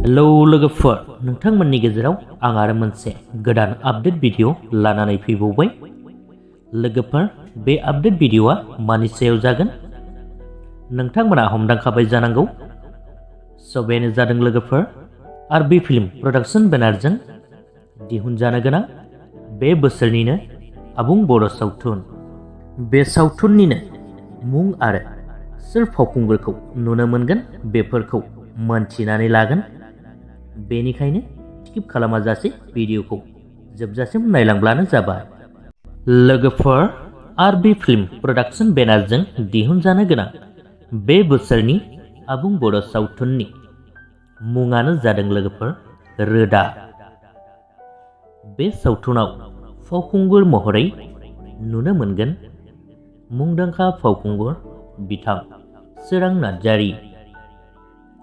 Hello लोगोफोर, नोंथांमोननि गेजेराव आं आरो मोनसे गोदान आपडेट भिडिअ लानानै फैबावबाय। लोगोफोर, बे आपडेट भिडिअआ मानि सायाव जागोन नोंथांमोना हमदांखाबाय जानांगौ। बेनो जादों लोगोफोर BodoFlim प्रडाक्शन बेनारजों दिहुनजानो गोनां बे बोसोरनिनो आबुं बर' सावथुन। बे सावथुननिनो मुं आरो सोर फावखुंगुरखौ नुनो मोनगोन बेफोरखौ मोनथिनानै लागोन। बेनिखायनो स्किप खालामाजासे भिडिअखौ जोबजासिम नायलांब्लानो जाबाय। लोगोफोर, BodoFlim प्रडाक्शन बेनारजों दिहुनजानो गोनां बे बोसोरनि आबुं बर' सावथुननि मुङानो जादों लोगोफोर रोदा। बे सावथुनाव फावखुंगुर महरै नुनो मोनगोन मुंदांखा फावखुंगुर बिथां सोरां नार्जारी,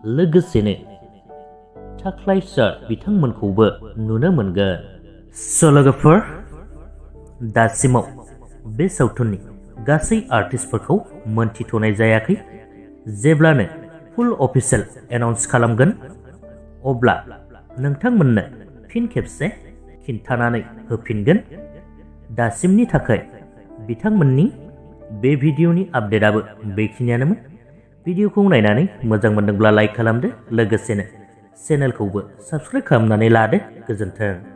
लोगोसेनो थाख्लाय सार बिथांमोनखौबो नुनो मोनगोन। लोगोफोर, दासिमाव बे सावथुननि गासै आर्टिस्टफोरखौ मोनथिथ'नाय जायाखै। जेब्लानो फुल अफिसियेल एनाउन्स खालामगोन अब्ला नोंथांमोननो फिन खेबसे खिन्थानानै होफिनगोन। दासिमनि थाखाय बिथांमोननि बे भिडिअनि आपडेटआबो बेखिनियानोमोन। भिडिअखौ नायनानै मोजां मोनदोंब्ला लाइक खालामदो, लोगोसेनो चेनेलखौबो साबस्क्राइब खालामनानै लादो। गोजोन्थों।